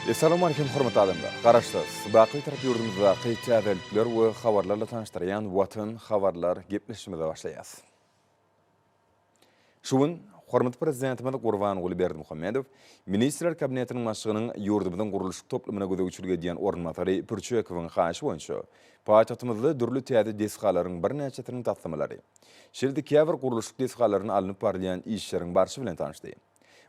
Essalawmaleýkim hormatly adamlar! Garaşsyz, baky Bitarap ýurdumyzdaky täzelikler we habarlarla tanyşdyrýan Watan habarlar gepleşigimize başlaýas. Şu gün hormatly Prezidentimiz Gurbanguly Berdimuhamedow Ministrler Kabinetiniň Başlygynyň ýurdumyzyň gurluşyk toplumyna gözegçilik edýän orunbasary Pürçekowyň haýyşy boýunça paýtagtymyzda dürli täze desgalaryň birnäçesiniň taslamalary, şeýle-de käbir gurluşyk desgalarynda alnyp barylýan işleriň barşy bilen tanyşdy.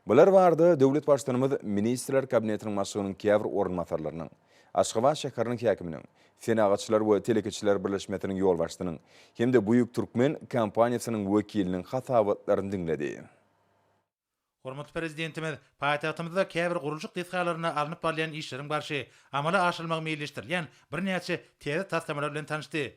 Bular barada döwlet Baştutanymyz Ministrler Kabinetiniň Başlygynyň käbir orunbasarlarynyň, Aşgabat şäheriniň häkiminiň, Senagatçylar we telekeçiler birleşmesiniň ýolbaşçysynyň hem-de Buýuk Türkmen kompaniýasynyň wekiliniň hasabatlaryny diňledi. Hormatly Prezidentimiz paýtagtymyzda käbir gurluşyk desgalarynda alnyp barylýan işleriň barşy, amala aşyrylmagy meýilleşdirilýän birnäçe täze taslamalar bilen tanyşdy.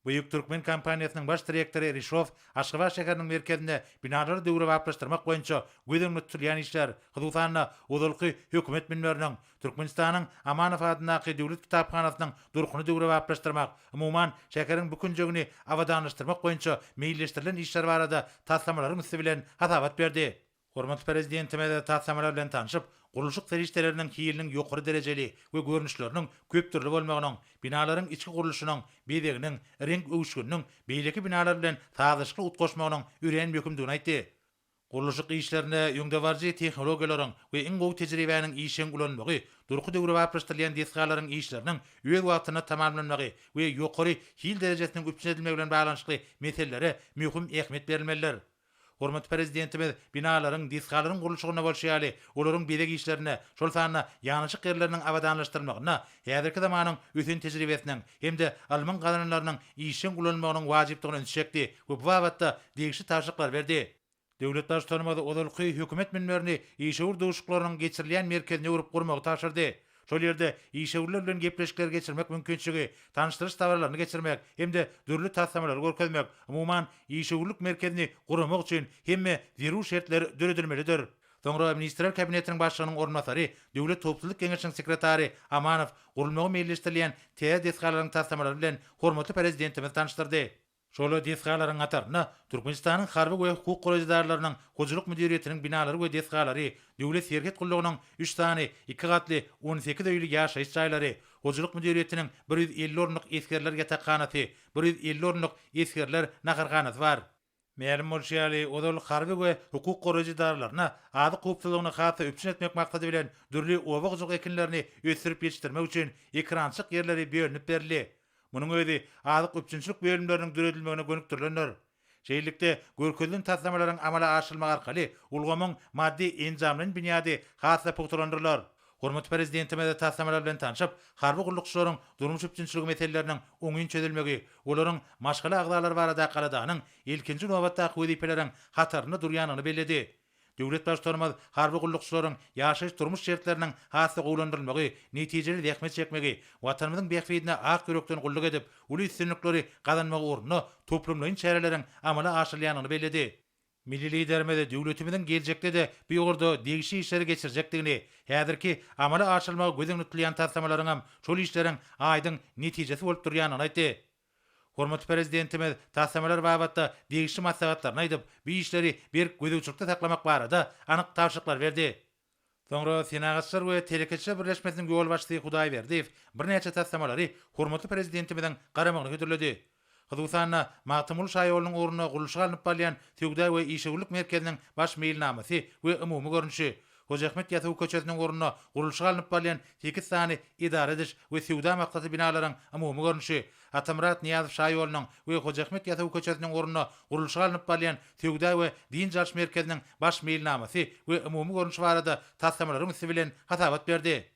Buýuk Türkmen kompaniýasynyň baş direktory Rişow Aşgabat şäheriniň merkezinde binalary döwrebaplaşdyrmak boýunça göz öňünde tutulýan işler, hususan-da, ozalky Hökümet münberiniň, Türkmenistanyň Amanow adyndaky döwlet kitaphanasynyň durkuny döwrebaplaşdyrmak, umuman, şäheriň bu künjegini abadanlaşdyrmak boýunça meýilleşdirilen işler barada taslamalaryň üsti bilen hasabat berdi. Hormatly Prezidentimiz taslamalar bilen tanşyp, gurluşyk serişdeleriniň hiliniň ýokary derejeli we görnüşleriniň köpdürli bolmagynyň, binalaryň içki gurluşynyň, bezeginiň, reňk öwüşgininiň beýleki binalar bilen sazlaşykly utgaşmagynyň örän möhümdigini aýtdy. Gurluşyk işlerinde öňdebaryjy tehnologiýalaryň we iň gowy tejribäniň işjeň ulanylmagy, durky döwrebaplaşdyrylýan desgalaryň işleriniň öz wagtynda tamamlanmagy we ýokary hil derejesiniň üpjün edilmegi bilen baglanyşykly meselelere möhüm ähmiýet berilmelidir. Hormatly Prezidentimiz binalaryň, desgalaryň gurluşygynda bolşy ýaly, olaryň bezeg işlerinde, şol sanda ýanaşyk ýerleriniň abadanlaşdyrylmagynda häzirki zamanyň ösen tejribesiniň hem-de ylmyň gazananlarynyň işjeň ulanylmagynyň wajypdygyna ünsi çekdi we bu babatda degişli tabşyryklary berdi. Döwlet Baştutanymyz ozalky Hökümet münberini işewür duşuşyklarynyň geçirilýän merkezine öwrüp gurmagy tabşyrdy. Şol ýerde işewürler bilen gepleşikleri geçirmek mümkinçiligi, tanyşdyryş dabaralaryny geçirmek hem-de dürli taslamalary görkezmek, umuman, işewürlik merkezini guramak üçin hemme zerur şertler döredilmelidir. Soňra Ministrler Kabinetiniň Başlygynyň orunbasary, Döwlet howpsuzlyk geňeşiniň sekretary Amanow gurulmagy meýilleşdirilýän täze desgalaryň taslamalary bilen hormatly Prezidentimizi tanyşdyrdy. Şol desgalaryň hatarynda Türkmenistanyň harby we hukuk goraýjy edaralarynyň hojalyk müdiriýetiniň binalary we desgalary, Döwlet serhet gullugynyň üç sany iki gatly 18 öýli ýaşaýyş jaýlary, hojalyk müdiriýetiniň 150 orunlyk esgerler ýatakhanasy, 150 orunlyk esgerler naharhanasy bar. Mälim bolşy ýaly, ozal harby we hukuk goraýjy edaralaryna azyk howpsuzlygyny has-da üpjün etmek maksady bilen dürli oba hojalyk ekinlerini ösdürip ýetişdirmek üçin ekerançylyk ýerleri bölünip berildi. Munuň özi azyk üpjünçilik bölümleriniň döredilmegine gönükdirilendir. Şeýlelikde, görkezilen taslamalaryň amala aşyrylmagy arkaly ulgamyň maddy-enjamlaýyn binýady has-da pugtalandyrylar. Hormatly Prezidentimiz taslamalar bilen tanşyp, harby gullukçylaryň durmuş üpjünçiligi meseleleriniň oňyn çözülmegi, olaryň maşgala agzalary baradaky aladanyň ilkinji nobatdaky wezipeleriň hatarynda durýandygyny belledi. Döwlet Baştutanymyz harby gullukçylaryň ýaşaýyş-durmuş şertleriniň has-da gowulandyrylmagy, netijeli zähmet çekmegi, Watanymyzyň bähbidine ak ýürekden gulluk edip, uly üstünlikleri gazanmagy ugrunda toplumlaýyn çäreleriň amala aşyrylýandygyny belledi. Milli Liderimiz döwletimiziň geljekde-de bu ugurda degişli işleri geçirjekdigini, häzirki amala aşyrylmagy göz öňünde tutulýan taslamalaryňam şol işleriň aýdyň netijesi bolup durýandygyny aýtdy. Hormatly Prezidentimiz taslamalar babatda degişli maslahatlaryny aýdyp, bu işleri berk gözegçilikde saklamak barada anyk tabşyryklary berdi. Soňra Senagatçylar we telekeçiler birleşmesiniň ýolbaşçysy Hudaýberdiýew birnäçe taslamalary hormatly Prezidentimiziň garamagyna hödürledi. Hususan-da, Magtymguly şaýolunyň ugrunda gurluşygy alnyp barylýan söwda we işewürlik merkeziniň baş meýilnamasy we umumy görnüşi, Hoja Ahmet Ýasawy köçesiniň ugrunda gurluşygy alnyp barylýan sekiz sany edara ediş we söwda maksatly binalaryň umumy görnüşi, Atamyrat Nyýazow şaýolunyň we Hoja Ahmet Ýasawy köçesiniň ugrunda gurluşygy alnyp barylýan söwda we dynç alyş merkeziniň baş meýilnamasy we umumy görnüşi barada taslamalaryň üsti bilen hasabat berdi.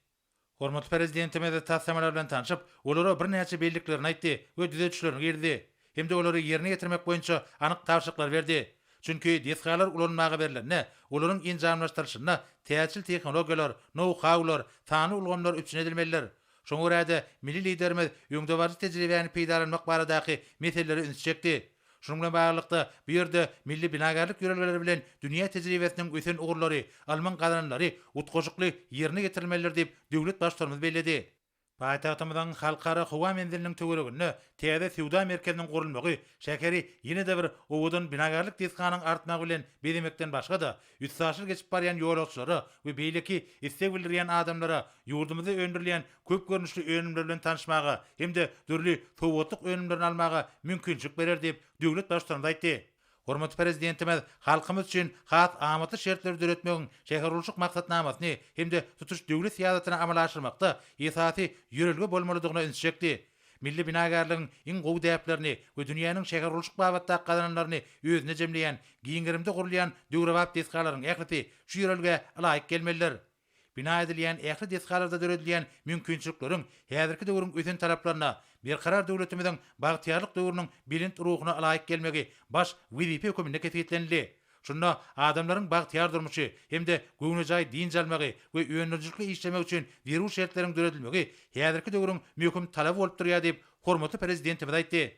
Hormatly Prezidentimiz taslamalar bilen tanşyp, olara birnäçe belliklerini aýtdy we düzedişlerini girizdi hem-de olary ýerine ýetirmek boýunça anyk tabşyryklary berdi. Çünki desgalar ulanmaga berlende, olaryň enjamlaşdyrylyşynda täzeçil tehnologiýalar, nou-haular, sanly ulgamlar üpjün edilmelidir. Şoňa görä-de, milli Liderimiz öňdebaryjy tejribäni peýdalanmak baradaky meselelere ünsi çekdi. Şunuň bilen baglylykda, bu ýerde milli binagärlik ýörelgeleri bilen dünýä tejribesiniň ösen ugurlary, ylmyň gazananlary utgaşykly ýerine ýetirilmelidir diýip, döwlet Baştutanymyz belledi. Paýtagtymyzyň Halkara howa menziliniň töwereginde täze söwda merkeziniň gurulmagy şäheri ýene-de bir owadan binagärlik desganyň artmagy bilen bezemekden başga-da, üstaşyr geçip barýan ýolagçylara we beýleki isleg bildirýän adamlara ýurdumyzda öndürilýän köp görnüşli önümler bilen tanyşmaga hem-de dürli sowgatlyk önümlerini almaga mümkinçilik berer diýip, döwlet Baştutanymyz aýtdy. Hormatly Prezidentimiz halkymyz üçin has amatly şertleri döretmegiň şähergurluşyk maksatnamasyny hem-de tutuş döwlet syýasatyny amala aşyrmakda esasy ýörelge bolmalydygyna ünsi çekdi. Milli binagärligiň iň gowy däplerini we dünýäniň şähergurluşyk babatdaky gazananlaryny özünde jemleýän, giň gerimde gurulýan döwrebap desgalaryň ählisi şu ýörelgä ylaýyk gelmelidir. Bina edilýän ähli desgalarda döredilýän mümkinçilikleriň häzirki döwrüň ösen talaplaryna, Berkarar döwletimiziň bagtyýarlyk döwrüniň belent ruhuna ylaýyk gelmegi baş wezipe höküminde kesgitlenildi. Şunda adamlaryň bagtyýar durmuşy hem-de göwnejaý dynç almagy we öndürijilikli işlemegi üçin zerur şertleriň döredilmegi häzirki döwrüň möhüm talaby bolup durýar diýip, hormatly Prezidentimiz aýtdy.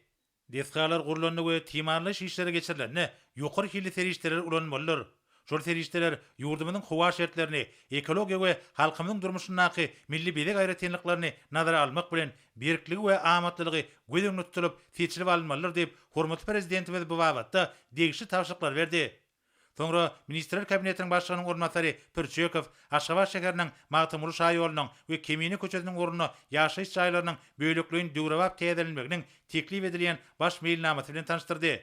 Desgalar gurlanda we timarlaýyş işleri geçirilende ýokary hilli serişdeler ulanylmalydyr. Şol serişdeler ýurdumyzyň howa şertlerini, ekologiýa we halkymyzyň durmuşyndaky milli bezeg aýratynlyklaryny nazara almak bilen, berkligi we amatlylygy göz öňünde tutulyp seçilip alynmalydyr diýip, hormatly Prezidentimiz bu babatda degişli tabşyryklary berdi. Soňra Ministrler Kabinetiniň Başlygynyň orunbasary Pürçekow Aşgabat şäheriniň Magtymguly şaýolunyň we Kemine köçesiniň ugrunda ýaşaýyş jaýlarynyň bölekleýin döwrebap täzelenmeginiň teklip edilýän baş meýilnamasy bilen tanyşdyrdy.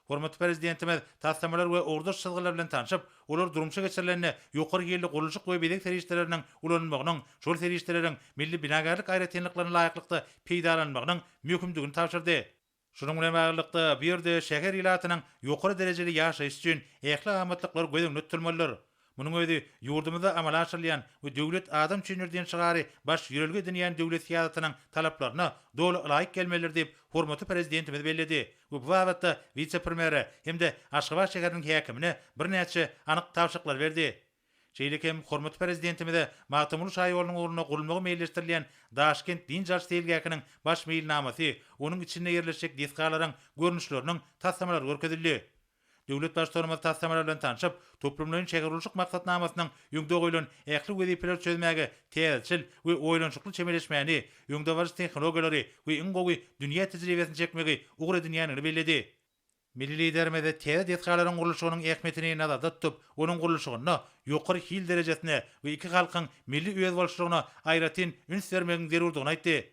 Hormatly Prezidentimiz taslamalar we ugurdaş çyzgylar bilen tanşyp, olar durmuşa geçirilende ýokary hilli gurluşyk we bezeg serişdeleriniň ulanylmagynyň, şol serişdeleriň milli binagärlik aýratynlyklaryna laýyklykda peýdalanylmagynyň möhümdigini tabşyrdy. Şunuň bilen baglylykda, bu ýerde şäher ilatynyň ýokary derejeli ýaşaýşy üçin ähli amatlyklar göz öňünde tutulmalydyr. Munuň özi ýurdumyzda amala aşyrylýan we Döwlet adam üçindir diýen şygary baş ýörelge edinýän döwlet syýasatynyň talaplaryna doly ylaýyk gelmelidir diýip, hormatly Prezidentimiz belledi we bu babatda wise-premýere hem-de Aşgabat şäheriniň häkimine birnäçe anyk tabşyryklary berdi. Şeýle hem hormatly Prezidentimize Magtymguly şaýolunyň ugrunda gurulmagy meýilleşdirilýän Daşkent dynç alyş seýilgähiniň baş meýilnamasy, onuň içinde ýerleşjek desgalaryň görnüşleriniň taslamalary görkezildi. Döwlet Baştutanymyz taslamalar bilen tanşyp, toplumlaýyn şähergurluşyk maksatnamasynyň öňde goýlan ähli wezipeleri çözmäge täzeçil we oýlanyşykly çemeleşmäni, öňdebaryjy tehnologiýalary we iň gowy dünýä tejribesini çekmegi ugur edinýändigini belledi. Milli Liderimiz täze desgalaryň gurluşygynyň ähmiýetini nazarda tutup, onuň gurluşygynda ýokary hil derejesine we iki halkyň milli özboluşlygyna aýratyn üns bermegiň zerurdygyny aýtdy.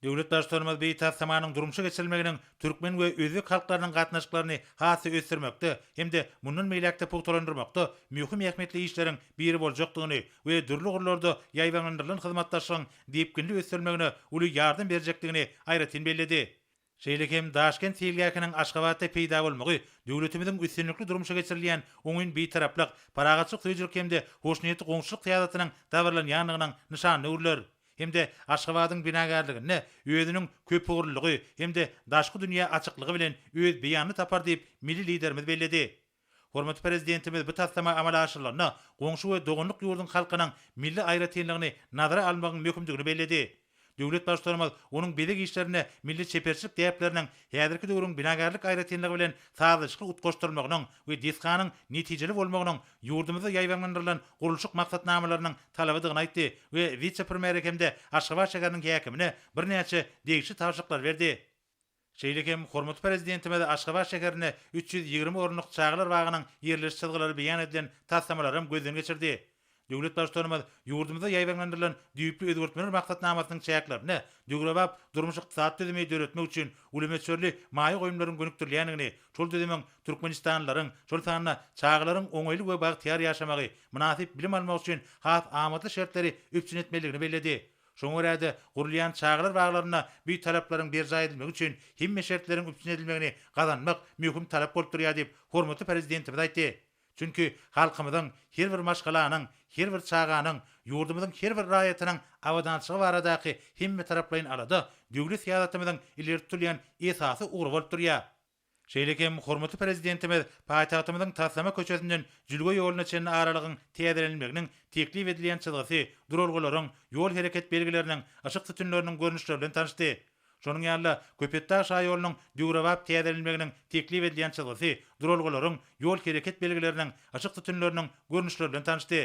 Döwlet Baştutanymyz bu taslamanyň durmuşa geçirilmeginiň türkmen we özbek halklarynyň gatnaşyklaryny has-da ösdürmekde hem-de mundan beýläk-de pugtalandyrmakda möhüm ähmiýetli işleriň biri boljakdygyny we dürli ugurlarda ýaýbaňlandyrylan hyzmatdaşlygyň depginli ösdürilmegine uly ýardam berjekdigini aýratyn belledi. Şeýle hem Daşkent seýilgähiniň Aşgabatda peýda bolmagy döwletimiziň üstünlikli durmuşa geçirilýän oňyn Bitaraplyk, parahatçylyk söýüjilik hem-de hoşniýetli goňşuçylyk syýasatynyň dabaralanýandygynyň nyşanyna öwrüler hem-de Aşgabadyň binagärliginde özüniň köpugurlylygy hem-de daşky dünýä açyklygy bilen öz beýanyny tapar diýip, milli Liderimiz belledi. Hormatly Prezidentimiz bu taslama amala aşyrylanda goňşy we doganlyk ýurduň halkynyň milli aýratynlygyny nazara almagyň möhümdigini belledi. Döwlet Baştutanymyz onuň bezeg işlerinde milli çeperçilik däpleriniň häzirki döwrüň binagärlik aýratynlygy bilen sazlaşykly utgaşdyrylmagynyň we desganyň netijeli bolmagynyň ýurdumyzda ýaýbaňlandyrylan gurluşyk maksatnamalarynyň talabydygyny aýtdy we wise-premýere hem-de Aşgabat şäheriniň häkimine birnäçe degişli tabşyryklary berdi. Şeýle hem hormatly Prezidentimiz Aşgabat şäherinde 320 orunlyk çagalar bagynyň ýerleşiş çyzgylary beýan edilen taslamalaram gözden geçirdi. Döwlet Baştutanymyz ýurdumyzda ýaýbaňlandyrylan düýpli özgertmeler maksatnamasynyň çäklerinde döwrebap durmuş-ykdysady düzümi döretmek üçin uly möçberli maýa goýumlaryň gönükdirilýändigini, şol düzümiň türkmenistanlylaryň, şol sanda çagalaryň oňaýly we bagtyýar ýaşamagy, mynasyp bilim almagy üçin has amatly şertleri üpjün etmelidigini belledi. Şoňa görä-de, gurulýan çagalar baglarynda bu talaplaryň berjaý edilmegi üçin hemme şertleriň üpjün edilmegini gazanmak möhüm talap bolup durýar diýip, hormatly Prezidentimiz aýtdy. Çünki halkymyzyň, her bir maşgalanyň, her bir çaganyň, ýurdumyzyň her bir raýatynyň abadançylygy baradaky hemmetaraplaýyn alada döwlet syýasatymyzyň ileri tutulýan esasy ugry bolup durýar. Şeýle hem hormatly Prezidentimiz paýtagtymyzyň Taslama köçesinden Jülge ýoluna çenli aralygyň täzelenilmeginiň teklip edilýän çyzgysy, duralgalaryň, ýol hereket belgileriniň, yşyk sütünleriniň görnüşleri bilen tanyşdy. Şonuň ýaly-da, Köpetdag şaýolunyň döwrebap täzelenilmeginiň teklip edilýän çyzgysy, duralgalaryň, ýol hereket belgileriniň, yşyk sütünleriniň görnüşleri bilen tanyşdy.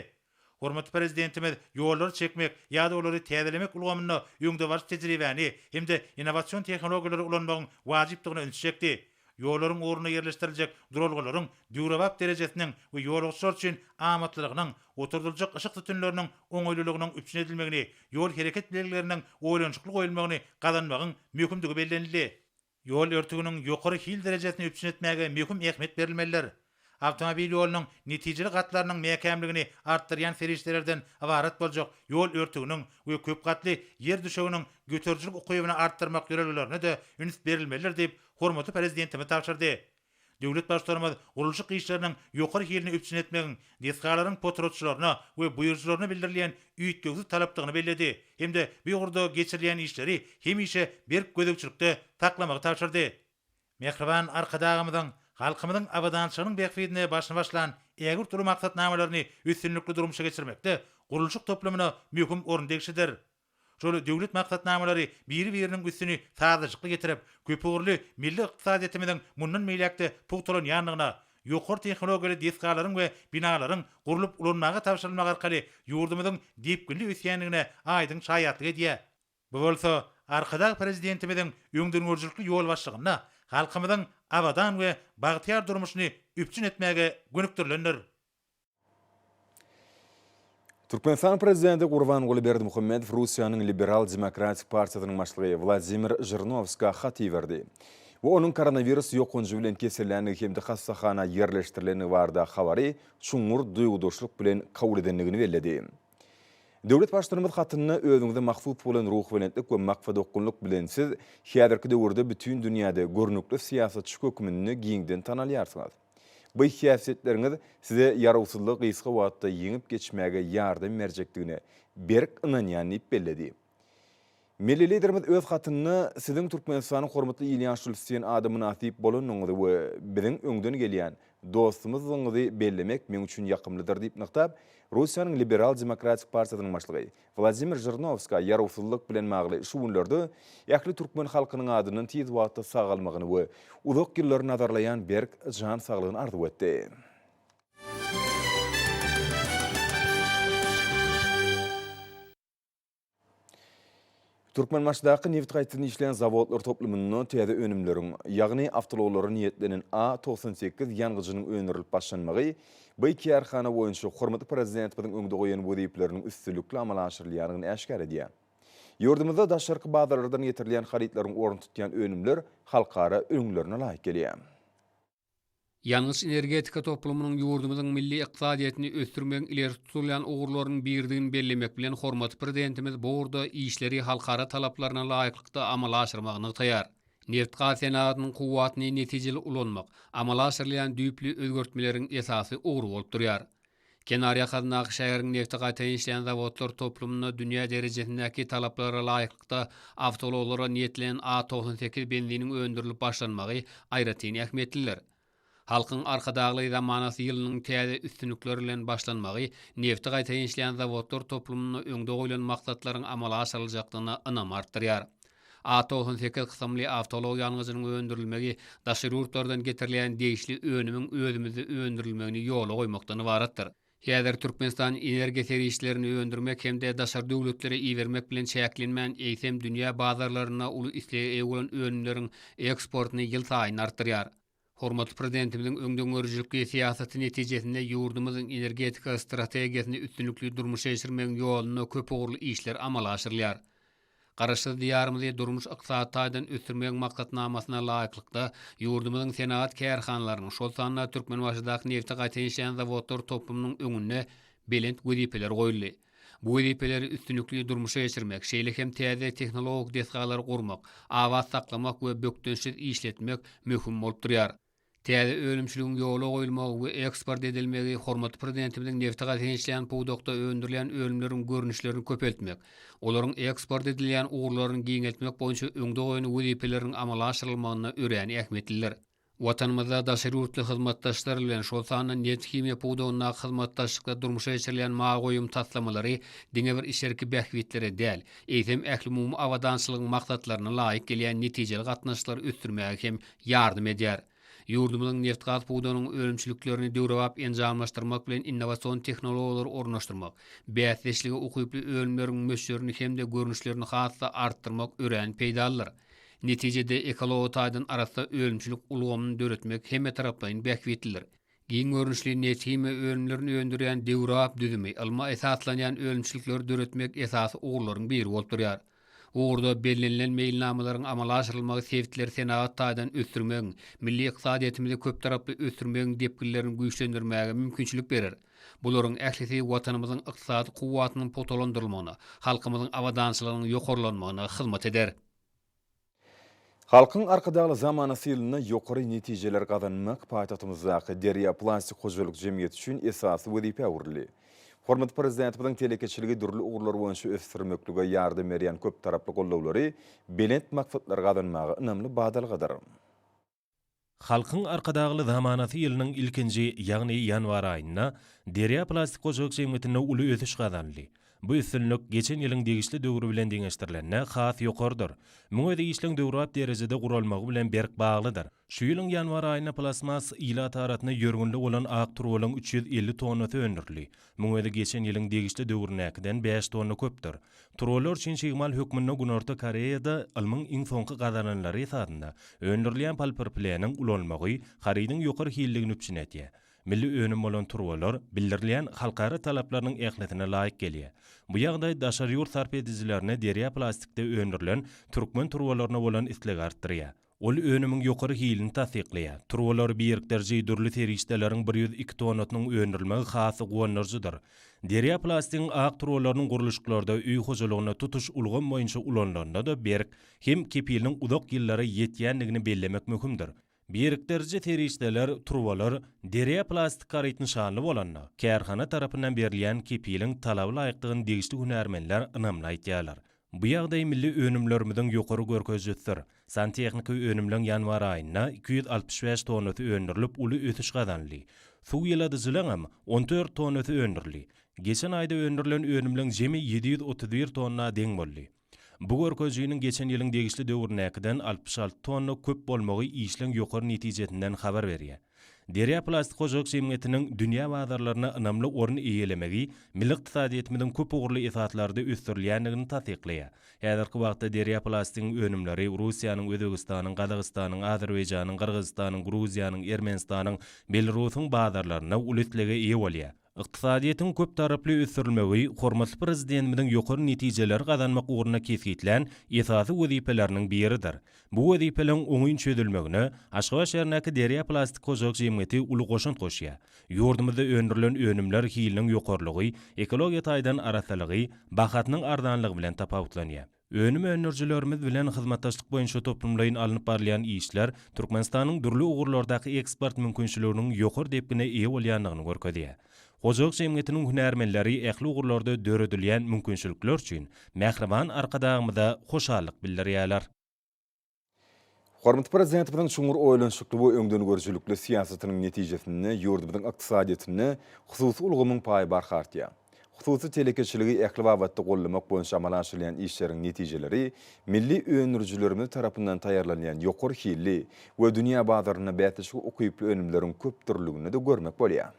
Hormatly Prezidentimiz ýollary çekmek ýa-da olary täzelemek ulgamynda öňdebaryjy tejribäni hem-de innowasion tehnologiýalary ulanmagyň wajypdygyna ünsi çekdi. Ýollaryň ugrunda ýerleşdiriljek duralgalaryň döwrebap derejesiniň we ýolagçylar üçin amatlylygynyň, oturdyljak yşyk sütünleriniň oňaýlylygynyň üpjün edilmegini, ýol hereket belgileriniň oýlanyşykly goýulmagyny gazanmagyň möhümdigi bellenildi. Ýol örtüginiň ýokary hil derejesini üpjün etmäge möhüm ähmiýet berilmelidir. Awtomobil ýolunyň netijeli gatlarynyň mäkämligini artdyrýan serişdelerden ybarat boljak ýol örtüginiň we köp gatly ýer düşeginiň göterijilik ukybyny artdyrmak ýörelgelerine-de üns berilmelidir diýip, hormatly Prezidentimiz tabşyrdy. Döwlet Baştutanymyz gurluşyk işleriniň ýokary hilini üpjün etmegiň desgalaryň potratçylaryna we buýrujylaryna bildirilýän üýtgewsiz talapdygyny belledi hem-de bu ugurda geçirilýän işleri hemişe berk gözegçilikde saklamagy tabşyrdy. Mähriban Arkadagymyzyň halkymyzyň abadançylygynyň bähbidine başyny başlan ägirt uly maksatnamalaryny üstünlikli durmuşa geçirmekde gurluşyk toplumyna möhüm orun degişlidir. Şol döwlet maksatnamalary biri-biriniň üstüni sazlaşykly getirip, köpugurly milli ykdysadyýetimiziň mundan beýläk-de pugtalanýandygyna, ýokary tehnologiýaly desgalaryň we binalaryň gurlup ulanmaga tabşyrylmagy arkaly ýurdumyzyň depginli ösýändigine aýdyň şaýatlyk edýär. Bu bolsa Arkadag Prezidentimiziň öňdengörüjilikli ýolbaşçylygynda halkymyzyň abadan we bagtyýar durmuşyny üpjün etmäge gönükdirilendir. Türkmenistanyň Prezidenti Gurbanguly Berdimuhamedow Russiýanyň Liberal demokratik partiýasynyň başlygy Wladimir Žirinowskä hat iberdi we onuň koronawirus ýokanjy bilen keselländigi hem-de hassahana ýerleşdirilendigi barada habary çuňňur duýgudaşlyk bilen kabul edendigini belledi. Döwlet Baştutanymyz hatynda özüňize mahsus bolan ruhubelentlik we maksadaokgunlyk bilen siz häzirki döwürde bütin dünýäde görnükli syýasatçy hökmünde giňden tanalýarsyňyz. Bu häsiýetleriňiz size ýarawsyzlygy gysga wagtda ýeňip geçmäge ýardam berjekdigine berk ynanýan diýip belledi. Milli Liderimiz öz hatynda Siziň Türkmenistanyň hormatly il ýaşulusy diýen ada mynasyp bolandygyňyzy we biziň öňden gelýän dostumyzdygyňyzy bellemek meň üçin ýakymlydyr diýip nygtap, Russiýanyň Liberal-demokratik partiýasynyň başlygy Wladimir Žirinowskä ýarawsyzlyk bilen bagly şu günlerde ähli türkmen halkynyň adyndan tiz wagtda sagalmagyny we uzak ýyllary nazarlaýan berk jan saglygyny arzuw etdi. Türkmenbaşydaky nebit gaýtadan işleýän zawodlar toplumynda täze önümleriň, ýagny awtoulaglara niýetlenen A 98 ýangyjynyň öndürilip başlanmagy bu kärhana boýunça hormatly Prezidentimiziň öňde goýan wezipeleriniň üstünlikli amala aşyrylýandygyny äşgär edýär. Ýurdumyzda daşarky bazarlardan getirilýän harytlaryň ornuny tutýan önümler halkara ülňülerine laýyk gelýär. Ýangyç-energetika toplumynyň ýurdumyzyň milli ykdysadyýetini ösdürmegiň ileri tutulýan ugurlarynyň biridigini bellemek bilen, hormatly Prezidentimiz bu ugurda işleri halkara talaplaryna laýyklykda amala aşyrmagy nygtaýar. Nebitgaz senagatynyň kuwwatyny netijeli ulanmak amala aşyrylýan düýpli özgertmeleriň esasy ugry bolup durýar. Kenarýakasyndaky şäheriň nebti gaýtadan işleýän zawodlar toplumynda dünýä derejesindäki talaplara laýyklykda awtoulaglara niýetlenen A 98 benziniň öndürilip başlanmagy aýratyn ähmiýetlidir. Halkyň Arkadagly zamanasy ýylynyň täze üstünlikler bilen başlanmagy nebti gaýtadan işleýän zawodlar toplumynda öňde goýlan maksatlaryň amala aşyryljakdygyna ynamy artdyrýar. A 98 kysymly awtoulag ýangyjynyň öndürilmegi daşary ýurtlardan getirilýän degişli önümiň özümizde öndürilmegini ýola goýmakdan ybaratdyr. Häzir Türkmenistan energiýa serişdelerini öndürmek hem-de daşary döwletlere ibermek bilen çäklenmän, eýsem, dünýä bazarlarynda uly islege eýe bolan önümleriň eksportyny ýylsaýyn artdyrýar. Hormatly Prezidentimiziň öňdengörüjilikli syýasaty netijesinde ýurdumyzyň energetika strategiýasyny üstünlikli durmuşa geçirmegiň ýolunda köpugurly işler amala aşyrylýar. Garaşsyz Diýarymyzy durmuş-ykdysady taýdan ösdürmegiň maksatnamasyna laýyklykda, ýurdumyzyň senagat kärhanalarynyň, şol sanda Türkmenbaşydaky nebti gaýtadan işleýän zawodlar toplumynyň öňünde belent wezipeler goýuldy. Bu wezipeleri üstünlikli durmuşa geçirmek, şeýle hem täze tehnologik desgalary gurmak, abat saklamak we bökdençsiz işletmek möhüm bolup durýar. Täze önümçiligiň ýola goýulmagy we eksport edilmegi hormatly Prezidentimiziň nebti gaýtadan işleýän pudakda öndürilýän önümleriň görnüşlerini köpeltmek, olaryň eksport edilýän ugurlaryny giňeltmek boýunça öňde goýan wezipeleriniň amala aşyrylmagynda örän ähmiýetlidir. Watanymyzda daşary ýurtly hyzmatdaşlar bilen, şol sanda nebit-himiýa pudagyndaky hyzmatdaşlykda durmuşa geçirilýän maýa goýum taslamalary diňe bir içerki bähbitlere däl, eýsem, ählumumy abadançylygyň maksatlaryna laýyk gelýän netijeli gatnaşyklary ösdürmäge hem ýardam edýär. Ýurdumyzyň nebitgaz pudagynyň önümçiliklerini döwrebap enjamlaşdyrmak bilen innowasion tehnologiýalary ornaşdyrmak, bäsdeşlige ukyply önümleriň möçberini hem-de görnüşlerini has-da artdyrmak örän peýdalydyr. Netijede, ekologiýa taýdan arassa önümçilik ulgamyny döretmek hemmetaraplaýyn bähbitlidir. Giň görnüşli nebithimiýa önümlerini öndürýän döwrebap düzümi, ylma esaslanýan önümçilikleri döretmek esasy ugurlaryň biri bolup durýar. Bu ugurda bellenilen meýilnamalaryň amala aşyrylmagy sebitleri senagat taýdan ösdürmegiň, milli ykdysadyýetimizi köptaraply ösdürmegiň depginlerini güýçlendirmäge mümkinçilik berer. Bularyň ählisi Watanymyzyň ykdysady kuwwatynyň pugtalandyrylmagyna, halkymyzyň abadançylygynyň ýokarlanmagyna hyzmat eder. Halkyň Arkadagly zamanasy ýylynda ýokary netijeleri gazanmak paýtagtymyzdaky Derýa plastik hojalyk jemgyýeti üçin esasy wezipä öwrüldi. Hormatly Prezidentimiziň telekeçiligi dürli ugurlar boýunça ösdürmeklige ýardam berýän köptaraply goldawlary belent maksatlary gazanmaga ynamly badalgadyr. Halkyň Arkadagly zamanasy ýylynyň ilkinji, ýagny ýanwar aýynda Derýa plastik hojalyk jemgyýetinde uly ösüş gazanyldy. Bu üstünlik geçen ýylyň degişli döwri bilen deňeşdirilende has ýokarydyr. Muň özi işleň döwrebap derejede guralmagy bilen berk baglydyr. Şu ýylyň ýanwar aýynda plastmas ilat arasynda ýörgünli bolan ak turbalaryň 350 tonnasy öndürildi. Muň özi geçen ýylyň degişli döwründäkiden bäş tonna köpdür. Turbalar üçin çig mal hökmünde Günorta Koreýada ylmyň iň soňky gazananlary esasynda öndürilýän polipropileniň ulanylmagy harydyň ýokary hilligini üpjün edýär. Milli önüm bolan turbalar bildirilýän halkara talaplarynyň ählisine laýyk gelýär. Bu ýagdaý daşary ýurt sarp edijilerine derýa plastikde öndürilen türkmen turbalaryna bolan islegi artdyrýar. Ol önümiň ýokary hilini tassyklaýar. Turbalary birikdiriji dürli serişdeleriň 102 tonnasynyň öndürilmegi has guwandyryjydyr. Derýa plastigiň ak turbalarynyň gurluşyklarda, öý hojalygynda tutuş ulgam boýunça ulanylanda-da berk hem kepiliniň uzak ýyllara ýetýändigini bellemek möhümdir. Birikdiriji serişdeler, turbalar Derýa plastik haryt nyşanly bolanda, kärhana tarapyndan berilýän kepiliň talaba laýykdygyny degişli hünärmenler ynamly aýdýarlar. Bu ýagdaý milli önümlerimiziň ýokary görkezijisidir. Santehnika önümleň ýanwar aýynda 265 tonnasy öndürilip, uly ösüş gazanyldy. Suw ýyladyjylaňam 14 tonnasy öndürildi. Geçen aýda öndürilen önümleň jemi 731 tonna deň boldy. Bu görkezijiniň geçen ýylyň degişli döwründäkiden 66 tonna köp bolmagy işleň ýokary netijesinden habar berýär. Derýa plastik hojalyk jemgyýetiniň dünýä bazarlarynda ynamly orun eýelemegi milli ykdysadyýetimiziň köp ugurly esaslarda ösdürilýändigini tassyklaýar. Häzirki wagtda Derýa plastigiň önümleri Russiýanyň, Özbegistanyň, Gazagystanyň, Azerbaýjanyň, Gyrgyzystanyň, Gruziýanyň, Ermenistanyň, Belarusyň bazarlarynda uly islege eýe bolýar. Ykdysadyýetiň köptaraply ösdürilmegi hormatly Prezidentimiziň ýokary netijeleri gazanmak ugrunda kesgitlän esasy wezipeleriniň biridir. Bu wezipeleriň oňyn çözülmegine Aşgabat şäherindäki Derýa plastik hojalyk jemgyýeti uly goşant goşýar. Ýurdumyzda öndürilen önümler hiliniň ýokarylygy, ekologiýa taýdan arassalygy, bahasynyň arzanlygy bilen tapawutlanýar. Önüm öndürijilerimiz bilen hyzmatdaşlyk boýunça toplumlaýyn alnyp barylýan işler Türkmenistanyň dürli ugurlardaky eksport mümkinçiliginiň ýokary depgine eýe bolýandygyny görkezýär. Hojalyk jemgyýetiniň hünärmenleri ähli ugurlarda döredilýän mümkinçilikler üçin mähriban Arkadagymyza hoşallyk bildirýärler. Hormatly Prezidentimiziň çuňňur oýlanyşykly we öňdengörüjilikli syýasatynyň netijesinde ýurdumyzyň ykdysadyýetinde hususy ulgamyň paýy barha artýar. Hususy telekeçiligi ähli babatda goldamak boýunça amala aşyrylýan işleriň netijeleri milli öndürijilerimiz tarapyndan taýýarlanýan ýokary hilli we dünýä bazarynda bäsleşige ukyply önümleriň köpdürlüliginde-de görmek bolýar.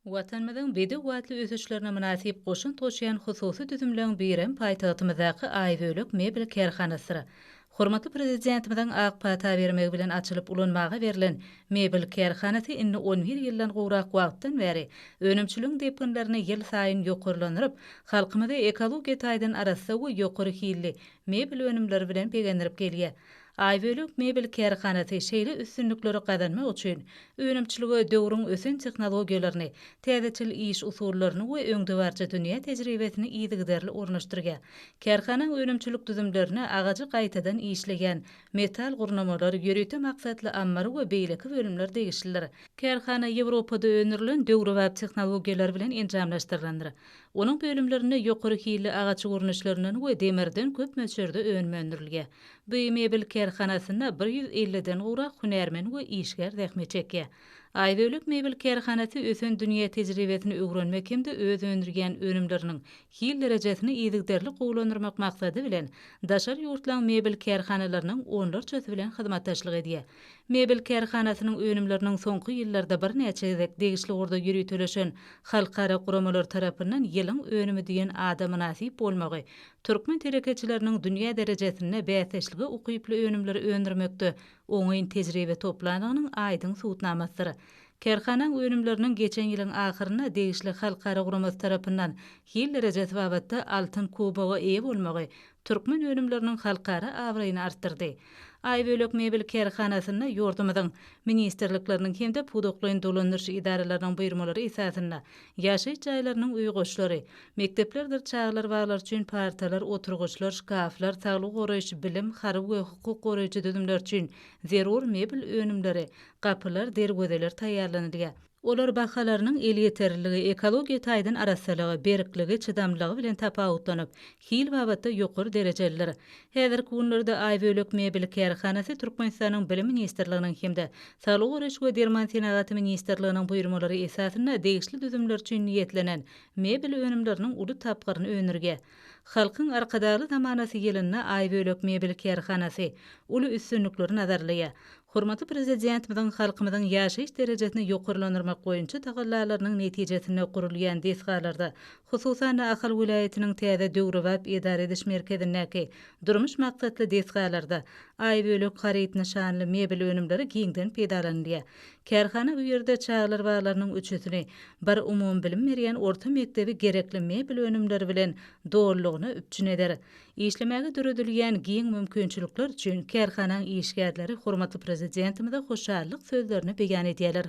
Watanymyzyň bedew atly ösüşlerine mynasyp goşant goşýan hususy düzümleň birem paýtagtymyzdaky Aýbölek mebel kärhanasydyr. Hormatly Prezidentimiziň ak pata bermegi bilen açylyp ulanmaga berlen mebel kärhanasy indi on bir ýyldan gowrak wagtdan bäri önümçiligiň depginlerini ýylsaýyn ýokarlandyryp, halkymyzy ekologiýa taýdan arassa we ýokary hilli mebel önümleri bilen begendirip gelýär. Aýbölek mebel kärhanasy şeýle üstünlikleri gazanmak üçin önümçilige döwrüň ösen tehnologiýalaryny, täzeçil iş usullaryny we öňdebaryjy dünýä tejribesini yzygiderli ornaşdyrýar. Kärhanaň önümçilik düzümlerine agajy gaýtadan işleýän metal gurnamalar, ýörite maksatly ammar we beýleki bölümler degişlidir. Kärhana Ýewropada öndürilen döwrebap tehnologiýalar bilen enjamlaşdyrylandyr. Onuň bölümlerinde ýokary hilli agaç görnüşlerinden we demirden köp möçberde önüm öndürilýär. Bu mebel kärhanasynda bir ýüz elliden gowrak hünärmen we işgär zähmet çekýär. Aýbölek mebel kärhanasy ösen dünýä tejribesini öwrenmek hem-de öz öndürýän önümleriniň hil derejesini yzygiderli gowulandyrmak maksady bilen, daşary ýurtlaryň mebel kärhanalarynyň onlarçasy bilen hyzmatdaşlyk edýär. Mebel kärhanasynyň önümleriniň soňky ýyllarda birnäçe gezek degişli ugurda ýöriteleşen halkara guramalary tarapyndan ýylyň önümi diýen ada mynasyp bolmagy türkmen telekeçileriniň dünýä derejesinde bäsdeşlige ukyply önümleri öndürmekde oňyn tejribe toplandygynyň aýdyň subutnamasydyr. Kärhanaň önümleriniň geçen ýylyň ahyrynda degişli halkara guramasy tarapyndan hil derejesi babatda Altyn kuboga eýe bolmagy türkmen önümleriniň halkara abraýyny artdyrdy. Aýbölek mebel kärhanasynda ýurdumyzyň ministrlikleriniň hem-de pudaklaýyn dolandyryş edaralarynyň buýurmalary esasynda ýaşaýyş jaýlarynyň öý goşlary, mekdeplerdir çagalar baglary üçin partalar, oturgyçlar, şkaflar, saglygy goraýyş, bilim, harby we hukuk goraýjy düzümler üçin zerur mebel önümleri, gapylar, derwezeler taýýarlanylýar. Olar bahalarynyň elýeterliligi, ekologiýa taýdan arassalygy, berkligi, çydamlylygy bilen tapawutlanyp, hil babatda ýokary derejelidir. Häzirki günlerde Aýbölek mebel kärhanasy Türkmenistanyň Bilim ministrliginiň hem-de Saglygy goraýyş we derman senagaty ministrliginiň buýurmalary esasynda degişli düzümler üçin niýetlenen mebel önümleriniň uly tapgyryny öndürýär. Halkyň Arkadagly zamanasy ýylynda Aýbölek mebel kärhanasy uly üstünlikleri nazarlaýar. Hormatly Prezidentimiziň halkymyzyň ýaşaýyş derejesini ýokarlandyrmak boýunça tagallalarynyň netijesinde gurulýan desgalarda, hususan-da, Ahal welaýatynyň täze döwrebap edara ediş merkezindäki durmuş maksatly desgalarda Aýbölek haryt nyşanly mebel önümleri giňden peýdalanylýar. Kärhana bu ýerde çagalar baglarynyň üçüsini, bir umumybilim berýän orta mekdebi gerekli mebel önümleri bilen dolulygyna üpjün eder. Işlemäge döredilýän giň mümkinçilikler üçin kärhanaň işgärleri hormatly Prezidentimize hoşallyk sözlerini beýan edýärler.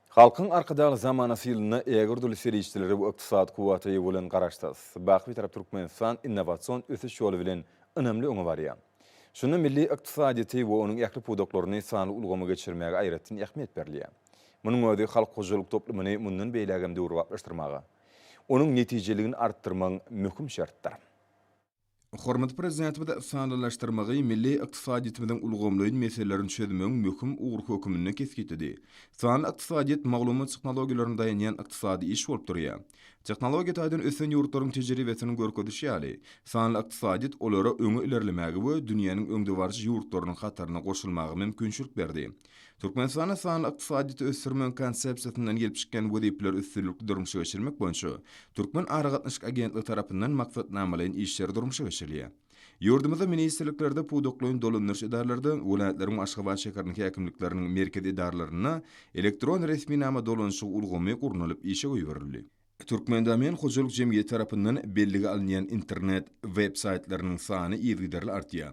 Halkyň Arkadagly zamanasy ýylynda ägirt uly serişdelere we ykdysady kuwwata eýe bolan Garaşsyz, baky Bitarap Türkmenistan innowasion ösüş ýoly bilen ynamly öňe barýar. Şunda milli ykdysadyýeti we onuň ähli pudaklaryny sanly ulgama geçirmäge aýratyn ähmiýet berilýär. Munuň özi halk hojalyk toplumyny mundan beýlägem döwrebaplaşdyrmaga, onuň netijeligini artdyrmagyň möhüm şertidir. Hormatly Prezidentimiz sanlylaşdyrmagy milli ykdysadyýetimiziň ulgamlaýyn meselelerini çözmegiň möhüm ugry hökmünde kesgitledi. Sanly ykdysadyýet maglumat tehnologiýalaryna daýanýan ykdysady iş bolup durýar. Tehnologiýa taýdan ösen ýurtlaryň tejribesiniň görkezişi ýaly, sanly ykdysadyýet olara öňe ilerlemäge we dünýäniň öňdebaryjy ýurtlarynyň hataryna goşulmaga mümkinçilik berdi. Türkmenistanda sanly ykdysadyýeti ösdürmegiň konsepsiýasyndan gelip çykýan wezipeleri üstünlikli durmuşa geçirmek boýunça Türkmen aragatnaşyk agentligi tarapyndan maksatnamalaýyn işler durmuşa geçirilýär. Ýurdumyzda ministrliklerde, pudaklaýyn dolandyryş edaralarda, welaýatlaryň we Aşgabat şäheriniň häkimlikleriniň merkezi edaralarynda elektron resminama dolanyşygy ulgamy gurnalyp işe goýberildi. Türkmendomen hojalyk jemgyýeti tarapyndan bellige alynýan internet, web saýtlarynyň sany yzygiderli artýar.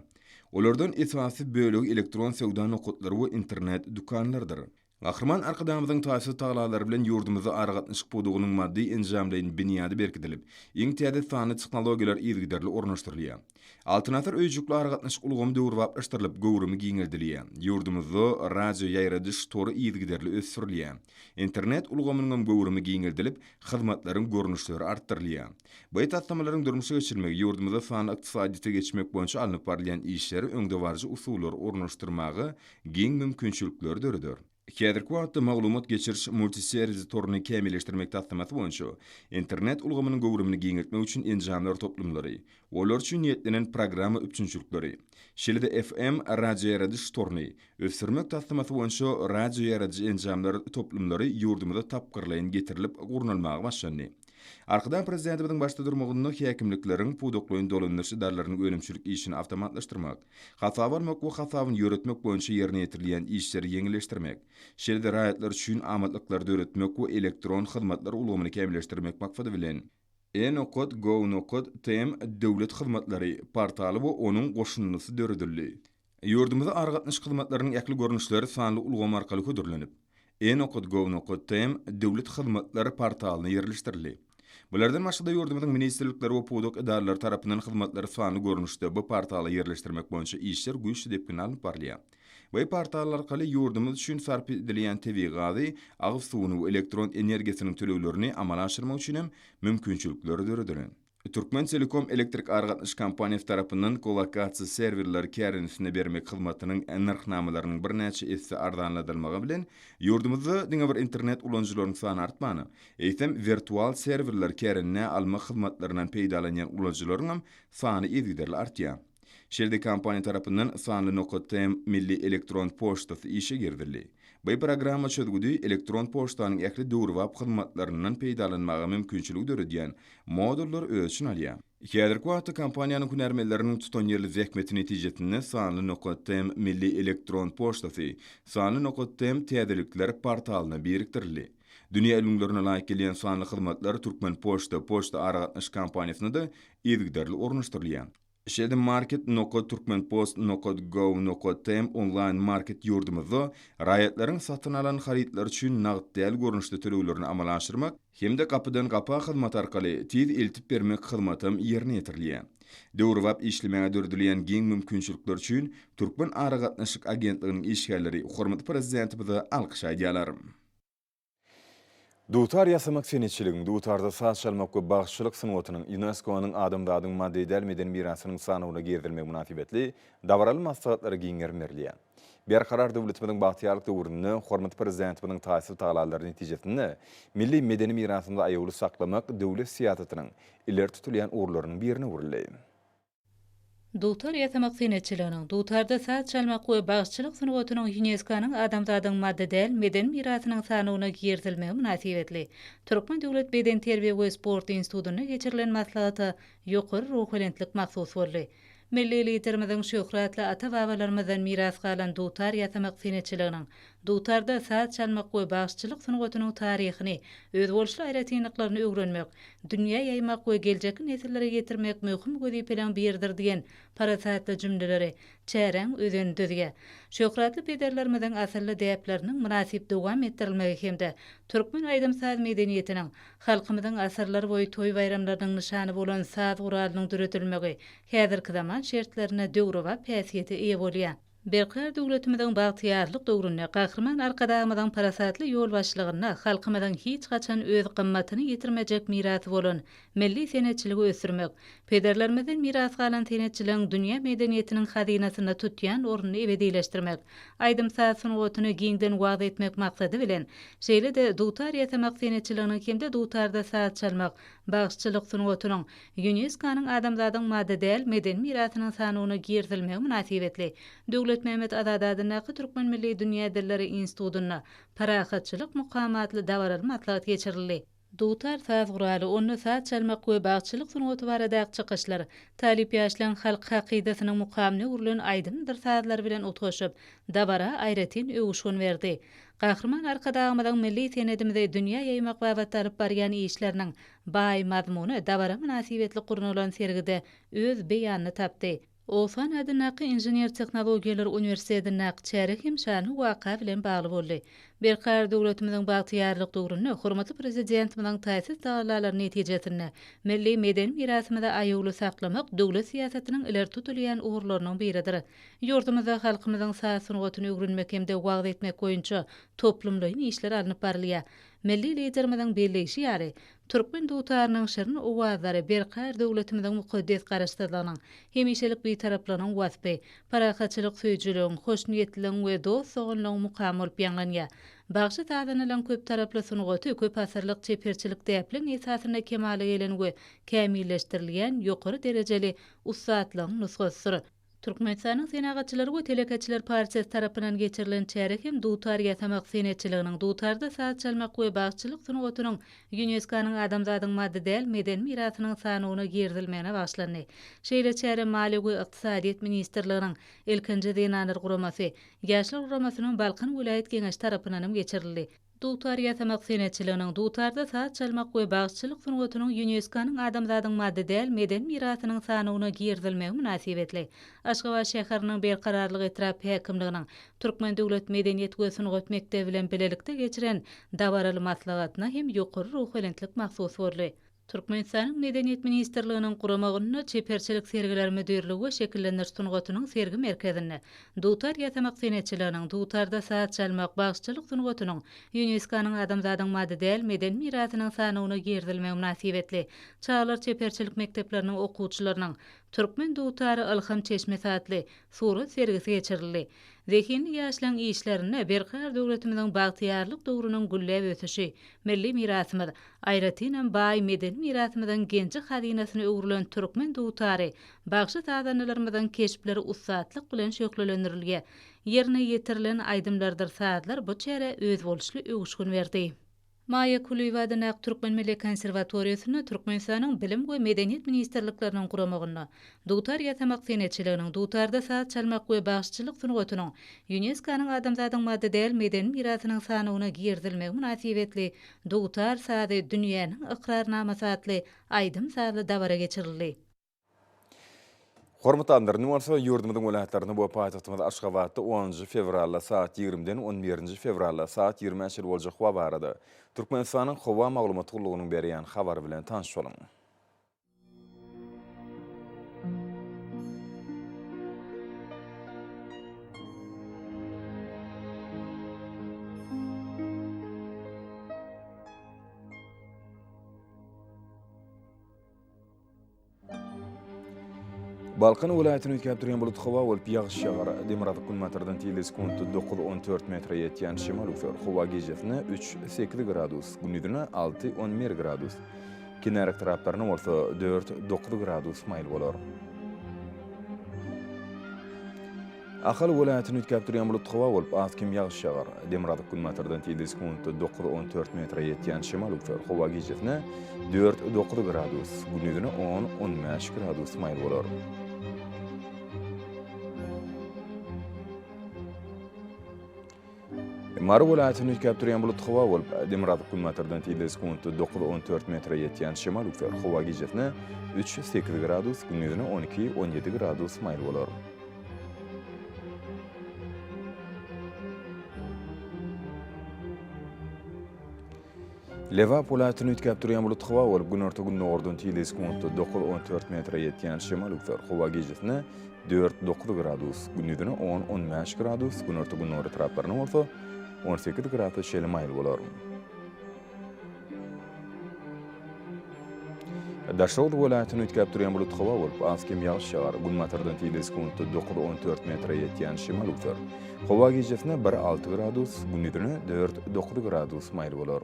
Olardan esasy bölegi elektron söwda nokatlary we internet dükanlarydyr. Gahryman Arkadagymyzyň taýsyz tagallalary bilen ýurdumyzda aragatnaşyk pudagynyň maddy-enjamlaýyn binýady berkidilip, iň täze sanly tehnologiýalar yzygiderli ornaşdyrylýar. Altyn asyr öýjükli aragatnaşyk ulgamy döwrebaplaşdyrylyp, göwrümi giňeldilýär. Ýurdumyzda radioýaýradyş tory yzygiderli ösdürilýär. Internet ulgamynyňam göwrümi giňeldilip, hyzmatlaryň görnüşleri artdyrylýar. Bu taslamalaryň durmuşa geçirilmegi ýurdumyzda sanly ykdysadyýete geçmek boýunça alnyp barylýan işleri öňdebaryjy usullary ornaşdyrmaga giň mümkinçilikleri döreder. Häzirki wagtda maglumat geçiriş multiserwis toruny kämilleşdirmek taslamasy boýunça internet ulgamynyň göwrümini giňeltmek üçin enjamlar toplumlary, olar üçin niýetlenen programma üpjünçilikleri, şeýle-de FM radioýaradyş toruny ösdürmek taslamasy boýunça radioýaradyjy enjamlar toplumlary ýurdumyza tapgyrlaýyn getirilip gurnalmaga başlandy. Arkadag Prezidentimiziň başda durmagynda häkimlikleriň, pudaklaýyn dolandyryş edaralarynyň önümçilik işini awtomatlaşdyrmak, hasaba almak we hasabyny ýöretmek boýunça ýerine ýetirilýän işleri ýeňilleşdirmek, şeýle-de raýatlar üçin amatlyklary döretmek we elektron hyzmatlar ulgamyny kämilleşdirmek maksady bilen, E-nokat gov-nokat tm döwlet hyzmatlary portaly we onuň goşundysy döredildi. Ýurdumyzda aragatnaşyk hyzmatlarynyň ähli görnüşleri sanly ulgam arkaly hödürlenip, e-gov-tm döwlet hyzmatlar portalyna ýerleşdirildi. Bulardan başga-da ýurdumyzyň ministrlikleri we pudak edaralary tarapyndan hyzmatlary sanly görnüşde bu portala ýerleşdirmek boýunça işler güýçli depginde alnyp barylýar. Bu portal arkaly ýurdumyz üçin sarp edilýän tebigy gazy, agyz suwuny we elektron energiýasynyň töleglerini amala aşyrmak üçin hem mümkinçilikler döredilen. Türkmentelekom elektrik aragatnaşyk kompaniýasy tarapyndan kolokasiýa serwerleri kärendesine bermek hyzmatynyň nyrhnamalarynyň birnäçe esse arzanladylmagy bilen, ýurdumyzda diňe bir internet ulanyjylaryň sany artman, eýsem, wirtual serwerleri kärendä almak hyzmatlaryndan peýdalanýan ulanyjylaryňam sany yzygiderli artýar. Şeýle-de kompaniýa tarapyndan Sanly nokat TM milli elektron poçtasy işe girizildi. Bu programma çözgüdi elektron poçtanyň ähli döwrebap hyzmatlaryndan peýdalanmaga mümkinçiligi döredýän modullary öz içine alýar. Häzirki wagtda kompaniýanyň hünärmenleriniň tutanýerli zähmeti netijesinde Sanly nokat TM milli elektron poçtasy Sanly nokat TM täzelikler portalyna birikdirildi. Dünýä ülňülerine laýyk gelýän sanly hyzmatlar Türkmenpoçta poçta aragatnaşyk kompaniýasynda-da yzygiderli ornaşdyrylýar. Şeýle-de Market nokat Turkmenpost nokat gov nokat tm onlaýn market ýurdumyzda raýatlaryň satyn alan harytlary üçin nagt däl görnüşde töleglerini amala aşyrmak hem-de gapydan gapa hyzmaty arkaly tiz eltip bermek hyzmatam ýerine ýetirilýär. Döwrebap işlemäge döredilýän giň mümkinçilikler üçin Türkmen aragatnaşyk agentliginiň işgärleri hormatly Prezidentimize alkyş aýdýarlar. Dutar ýasamak senetçiligiň, dutarda saz çalmak we bagşyçylyk sungatynyň ÝUNESKO-nyň Adamzadyň maddy däl medeni mirasynyň sanawyna girizilmegi mynasybetli dabaraly maslahatlara giň gerim berilýär. Berkarar döwletimiziň bagtyýarlyk döwründe hormatly Prezidentimiziň taýsyz tagallalary netijesinde milli medeni mirasymyzy aýawly saklamak döwlet syýasatynyň ileri tutulýan ugurlarynyň birine öwrüldi. Dutar ýasamak senetçiliginiň, dutarda saz çalmak we bagşyçylyk sungatynyň ÝUNESKO-nyň Adamzadyň maddy däl medeni mirasynyň sanawyna girizilmegi mynasybetli Türkmen döwlet bedenterbiýe we sport institutynda geçirilen maslahata ýokary ruhubelentlik mahsus boldy. Milli Liderimiziň şöhratly ata-babalarymyzdan miras galan dutar ýasamak senetçiliginiň, dutarda saz çalmak we bagşyçylyk sungatynyň taryhyny, özboluşly aýratynlyklaryny öwrenmek, dünýä ýaýmak we geljekki nesillere ýetirmek möhüm wezipeleriň biridir diýen parasatly jümleleri çäräň özenini düzýär. Şöhratly pederlerimiziň asylly däpleriniň mynasyp dowam etdirilmegi hem-de türkmen aýdym-saz medeniýetiniň, halkymyzyň asyrlarboýy toý-baýramlarynyň nyşany bolan saz guralynyň döredilmegi häzirki zaman şertlerinde döwrebap häsiýete eýe bolýar. Berkarar döwletimiziň bagtyýarlyk döwründe Gahryman Arkadagymyzyň parasatly ýolbaşçylygynda halkymyzyň hiç haçan öz gymmatyny ýitirmejek mirasy bolan milli senetçiligi ösdürmek, pederlerimizden miras galan senetçiligiň dünýä medeniýetiniň hazynasynda tutýan ornuny ebedileşdirmek, aýdym-saz sungatyny giňden wagyz etmek maksady bilen, şeýle-de dutar ýasamak senetçiliginiň hem-de dutarda saz çalmak, bagşyçylyk sungatynyň Ýunesko-nyň Adamzadyň maddy däl medeni mirasynyň sanawyna girizilmegi mynasybetli Döwletmämmet Azady adyndaky Türkmen milli dünýä dilleri institutynda Parahatçylyk mukamy atly dabaraly maslahat geçirildi. Dutar saz guraly, onda saz çalmak we bagçylyk sungaty baradaky çykyşlar, talyp ýaşlaryň halk hakydasynyň mukamyna öwrülen aýdymdyr sazlary bilen utgaşyp, dabara aýratyn öwüşgin berdi. Gahryman Arkadagymyzyň milli senedimizi dünýä ýaýmak babatda alyp barýan işleriniň baý mazmuny dabara mynasybetli gurnalan sergide öz beýanyny tapdy. Oguzhan adyndaky Inžener-tehnologiýalar uniwersitetindäki çäre hem şanly waka bilen bagly boldy. Berkarar döwletimiziň bagtyýarlyk döwründe hormatly Prezidentimiziň taýsyz tagallalary netijesinde milli medeni mirasymyzy aýawly saklamak döwlet syýasatynyň ileri tutulýan ugurlarynyň biridir. Ýurdumyzda halkymyzyň saz sungatyny öwrenmek hem-de wagyz etmek boýunça toplumlaýyn işler alnyp barylýar. Milli Liderimiziň belleýşi ýaly, türkmen dutarynyň şirin owazlary berkarar döwletimiziň mukaddes Garaşsyzlygynyň, hemişelik Bitaraplygynyň waspy, parahatçylyk söýüjiligiň, hoşniýetliligiň we dost-doganlygyň mukamy bolup ýaňlanýar. Bagşy-sazandalaryň köptaraply sungaty köpasyrlyk çeperçilik däpligiň esasynda kemala gelen we kämilleşdirilýän ýokary derejeli ussatlygyň nusgasydyr. Türkmenistanyň Senagatçylar we telekeçiler partiýasy tarapyndan geçirilen çäre hem dutar ýasamak senetçiliginiň, dutarda saz çalmak we bagşyçylyk sungatynyň Ýunesko-nyň Adamzadyň maddy däl medeni mirasynyň sanawyna girizilmegine bagyşlandy. Şeýle çäre Maliýe we ykdysadyýet ministrliginiň Ilkinji zenanlar guramasy, Ýaşlar guramasynyň Balkan welaýat Geňeşi tarapyndan hem geçirildi. Dutar ýasamak senetçiliginiň, dutarda saz çalmak we bagşyçylyk sungatynyň Ýunesko-nyň Adamzadyň maddy däl medeni mirasynyň sanawyna girizilmegi mynasybetli Aşgabat şäheriniň Berkararlyk etrap häkimliginiň Türkmen döwlet medeniýet we sungat mekdebi bilen bilelikde geçiren dabaraly maslahatyna hem ýokary ruhubelentlik mahsus boldy. Türkmenistanyň Medeniýet ministrliginiň guramagynda Çeperçilik sergiler müdirligi we Şekillendiriş sungatynyň sergi merkezinde dutar ýasamak senetçiliginiň, dutarda saz çalmak, bagşyçylyk sungatynyň Ýunesko-nyň Adamzadyň maddy däl medeni mirasynyň sanawyna girizilmegi mynasybetli çagalar çeperçilik mekdepleriniň okuwçylarynyň Türkmen dutary ylham çeşmesi atly surat sergisi geçirildi. Zehinli ýaşlaryň işlerinde Berkarar döwletimiziň bagtyýarlyk döwrüniň gülläp ösüşi, milli mirasymyz, aýratynam baý medeni mirasymyzyň genji-hazynasyna öwrülen türkmen dutary, bagşy-sazandalarymyzyň keşpleri ussatlyk bilen şöhlelendirilýär. Ýerine ýetirilen aýdymlardyr sazlar bu çärä özboluşly öwüşgin berdi. Maýa Kulyýewa adyndaky Türkmen milli konserwatoriýasynda Türkmenistanyň Bilim we Medeniýet ministrlikleriniň guramagynda dutar ýasamak senetçiliginiň, dutarda saz çalmak we bagşyçylyk sungatynyň Ýunesko-nyň Adamzadyň maddy däl medeni mirasynyň sanawyna girizilmegi mynasybetli Dutar sazy dünýäniň ykrarnamasy atly aýdym-sazly dabara geçirildi. Hormatly adamlar, indi bolsa ýurdumyzyň welaýatlarynda we paýtagtymyz Aşgabatda onunjy fewralda sagat ýigrimiden on birinji fewralda sagat ýigrimä çenli boljak howa barada Türkmenistanyň Howa maglumat gullugynyň berýän habary bilen tanyş boluň. Balkan welaýatyny üýtgäp durýan bulut howa bolup, ýagyş ýagar. Demirgazyk-günbatardan tizligi sekuntda dokuz-on dört metre ýetýän şemal öwser. Howa gijesine üç, sekiz gradus, gündizine alty, on bir gradus, kenar etraplarynda bolsa dört, dokuz gradus maýyl bolar. Ahal welaýatyny üýtgäp durýan bulutly howa bolup, az-kem ýagyş ýagar. Demirgazyk-günbatardan tizligi sekuntda dokuz-on dört metre ýetýän şemal öwser. Howa gijesine dört, dokuz gradus, gündizine on, on bäş gradus maýyl bolar. Mary welaýatyny üýtgäp durýan bulutly howa bolup, demirgazyk-günbatardan tizligi sekuntda dokuz-on dört metre ýetýän şemal öwser. Howa gijesine üç, sekiz gradus, gündizine on iki, on ýedi gradus maýyl bolar. Lebap welaýatyny üýtgäp durýan bulutly howa bolup, günorta-gündogardan tizligi sekuntda dokuz-on dört metre ýetýän şemal öwser. Howa gijesine dört, dokuz gradus, gündizine on, on bäş gradus, günorta-gündogar etraplarynda bolsa on sekiz gradus çenli maýyl bolar. Daşoguz welaýatyny üýtgäp durýan bulutly howa bolup, az-kem ýagyş ýagar. Günbatardan tizligi sekuntda dokuz-on dört metre ýetýän şemal öwser. Howa gijesine bir, alty gradus, gündizine dört, dokuz gradus maýyl bolar.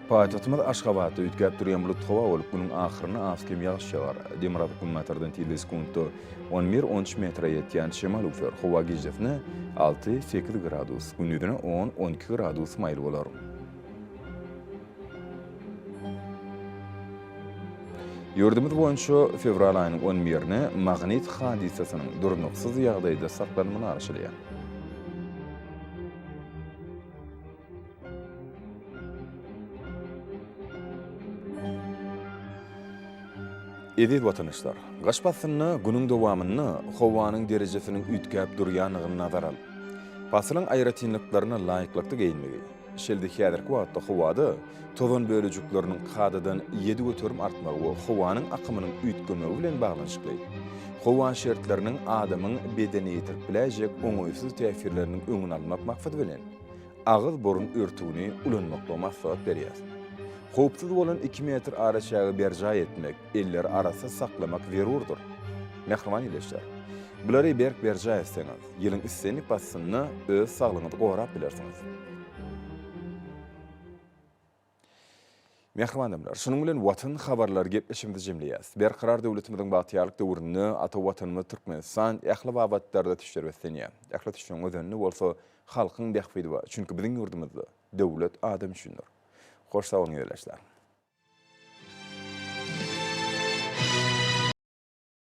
Paýtagtymyz Aşgabatda üýtgäp durýan bulutly howa bolup, günüň ahyrynda az-kem ýagyş ýagar. Demirgazyk-günbatardan tizligi sekuntda on bir, on üç metre ýetýän şemal öwser. Howa gijesine alty, sekiz gradus, gündizine on, on iki gradus maýyl bolar. Ýurdumyz boýunça fewral aýynyň on birine magnit hadysasynyň durnuksyz ýagdaýda saklanmagyna garaşylýar. Eziz watandaşlar! Gyş paslynda günüň dowamynda howanyň derejesiniň üýtgäp durýandygyny nazara alyp, pasylyň aýratynlyklaryna laýyklykda geýinmegi, şeýle-de häzirki wagtda howada tozan bölejikleriniň kadadan 7% artmagy we howanyň akymynyň üýtgemegi bilen baglanyşykly howa şertleriniň adamyň bedenine ýetirip biläýjek oňaýsyz täsirleriniň öňüni almak maksady bilen, agyz-burun örtügini ulanmaklygy maslahat berýär. Howpsuz bolan iki metr araçägi berjaý etmek, elleri arassa saklamak zerurdyr. Mähriban ildeşler! Bulary berk berjaý etseňiz, ýylyň islendik paslynda öz saglygyňyzy gorap bilersiňiz. Mähriban adamlar, şunuň bilen Watan habarlary gepleşigimizi jemleýäris. Berkarar döwletimiziň bagtyýarlyk döwründe ata Watanymyz Türkmenistan ähli babatlarda ösüşlere beslenýär. Ähli ösüşleriň özeninde bolsa halkyň bähbidi bar. Çünki biziň ýurdumyzda döwlet adam üçindir. Hoş sag boluň ildeşler!